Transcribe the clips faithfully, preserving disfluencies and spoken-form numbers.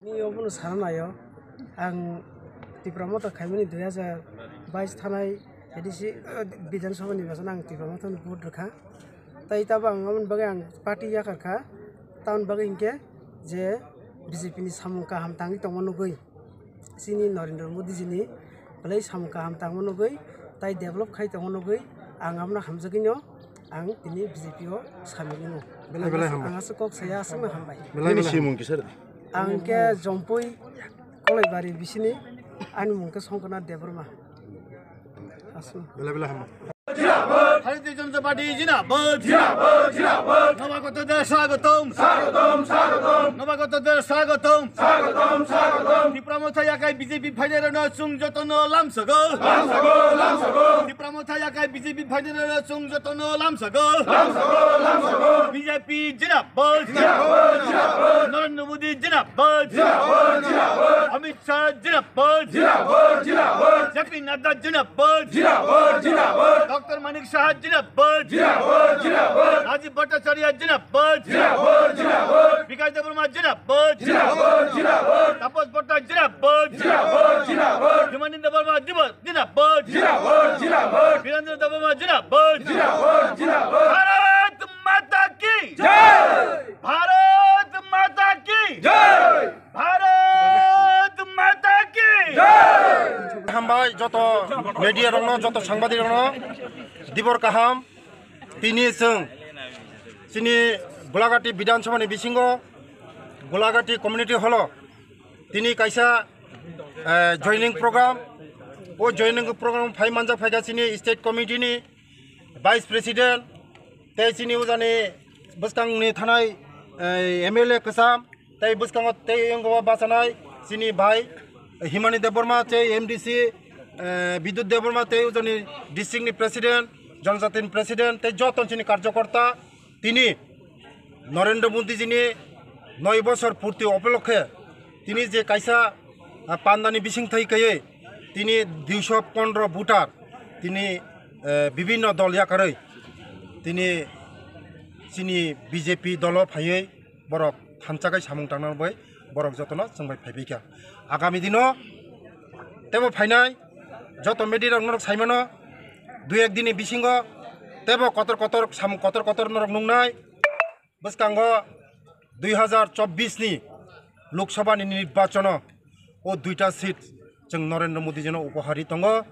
Ni obono sana naio, ang Tipra Motha khaimani dui hazar bais thanai A D C, eh, Bidhan Sabha ni basan ang Tipra Motha ni vote rwkha. Tai tabo ang aboni bagwi ang party yakar kha, tamoni bagwi hinkhe je B J P ni samung kaham tangwi tongma nugwi, chini Narendra Modi ji ni belai samung kaham tangma nugwi, tai develop khai tongma nugwi, ang abono hamjagwino ang tini B J P o samil wngo. Belai belai hambai. Ang aswk kok saya aswkno hambai. Belai belai simung kisa. Ang khe Jompui Kolaibari bisini, ani mung khe Songkona Debbarma. Aswk. Belai belai hambai. Bharatiya Janata Party jindabad. Jindabad, jindabad. Nobagotode swagotom. Swagotom, swagotom. Nobagotode swagotom. Swagotom, swagotom. Tipra Motha yakai B J P phainairokno chwng jotono lamsago. Lamsago, lamsago. Tipra Motha yakai B J P phainairokno chwng jotono lamsago. Lamsago, lamsago. B J P jindabad. Jindabad, jindabad. Narendra Modi jindabad. Jindabad, jindabad. Amit Shah jindabad. Jindabad, jindabad. J P Nadda jindabad. Jindabad, jindabad. Doctor Manik Saha jindabad. Jindabad, jindabad. Rajiv Bhattacharya jindabad. Jindabad, jindabad. Bikash Debbarma jindabad. Jindabad, jindabad. Tapas Bhatta jindabad. Jindabad, jindabad. Himanin Debbarma jindabad. Jindabad, jindabad. Birendra Debbarma jindabad. Jindabad, jindabad. Bharat Mata ki jai. Bharat Mata ki jai. Bharat Mata ki jai! Hambai joto media rokno, joto sangbadik rokno dibor kaham. Tini chwng chini Gulagati Bidhan Sabha ni bisingo Gulagati Community Hall o tini kaisa, eh, joining program. O joining program phai manjak phaikha chini state committee ni Vice President, tei chini ujani bwskangni thanai, eh, M L A kwcham, tei bwskango tei wngwi bachanai chini bhai Himani Debbarma tei M D C, eh, Bidut Debbarma tei ujani district ni President, Jonojatini President tei joto chini karjokorta tini Narendra Modi jini noi bosor purti upolokhe tini je kaisa, ah, pandani bising thai kaiwi tini duiso pondro voter tini, eh, bibinno dol yakarwi tini chini B J P dolo phaiwi borok thansa khai samung tangna bai borok jotono chwng bai phaibai kha. Agami dino tebo phainai joto media rok norok saimano dui ek dini bisingo tebo kotor kotor samung kotor kotor norok nungnai. Bwskango dui hazar chobbish ni Lok Sabha ni nirbachon o o duita seat chwng Narendra Modi jino upohar ri tongo.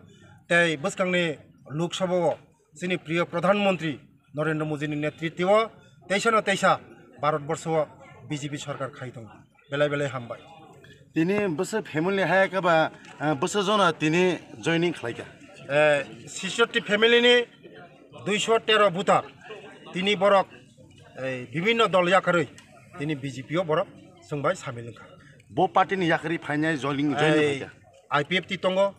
Tei bwskangni Lok Sabha o chini priyo Pradhan Mantri Narendra Modi ni netritwo teisa no teisa Bharat Borsho o B J P sarkar khai tongo. Belai belai hambai. Tini bwswk family hai khe ba, ah, bwswk jona tini joining khlai kha? Eh, sixty family ni duiso tero voter tini borok, eh, bibinno dol yakarwi tini B J P o borok chwng bai samil wngkha. Bo party ni yakarwi phainai joining, joining hai kha? I P F T tongo,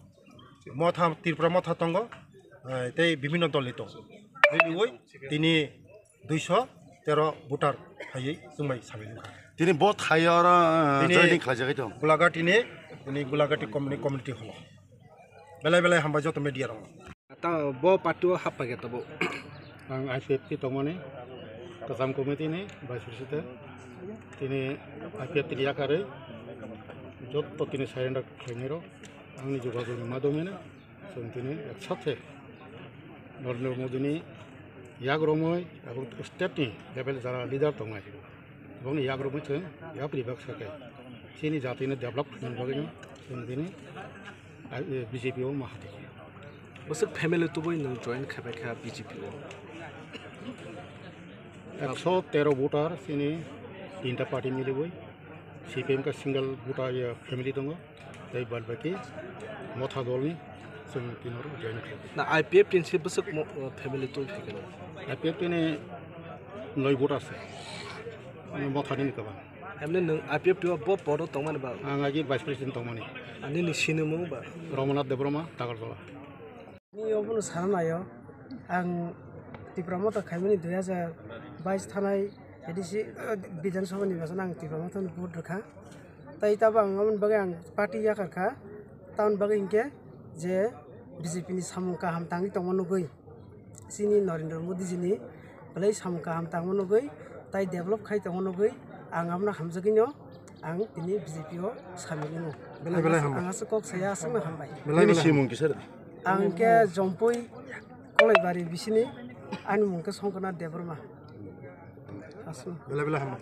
Motha, Tripura Motha tongo, eh, tei bibinno dol ni tongo. Nini ui tini duiso tero voter phaiwi chwng bai samil wngkha. Tini bo thai oro, eh, tini joining khlaijagwi tong. Gulagati ni, tini Gulagati community, community hall o. Belai belai hambai joto media rok. Ta bo party o happai khe tabo. Ang I P F T tongmani, kwcham committee ni vice president. Tini I P F T ni yakarwi joto tini surrender khlainai rok. Ang ni jogajog ni madhyome no chwng tini ek sathe Narendra Modi ni yak romwi abo state ni level jara leader tongnai, bongni yak romwi chwng yapri baksa khe chini jati no develop khlaina bagwi no chwng tini, eh, B J P o ma hati. Bwswk family tubui nwng join khai bai kha B J P o? Ekso tero voter chini tinta party miliwi, C P M khe single voter, eh, family tongo. Tei bad baki Motha dolni chwng tino join khlai. Na I P F T ni se bwswk mo-, o, family twi phaikhe no? I P F T ni noi vote ase. Ani Motha ni kwbang. Emne nwng I P F T o bo podo tongmani ba? Ang agi vice president tongmani. Ani ni sinimung ba? Ramanath Debbarma, Tagartola. Ni obono sana naio, ang Tipra Motha khaimani dui hazar bais thanai A D C, eh, Bidhan Sabha ni basan ang Tipra Motha ni vote rwkha. Tai tabo ang aboni bagwi ang party yakar kha. Tamoni bagwi hinkhe je B J P ni samung kaham tangwi tongma nugwi, chini Narendra Modi ji ni belai samung kaham tangma nugwi, tai develop khai tongma nugwi, ang abono hamjagwino Ang tini B J P o samil wngo. Belai belai hambai. Ang aswk kok saya aswkno hambai. Belai belai hambai. Nini simung kisa? Ang khe Jompui Kolaibari bisini, ani mung khe Songkona Debbarma. Aswk. Belai belai hambai.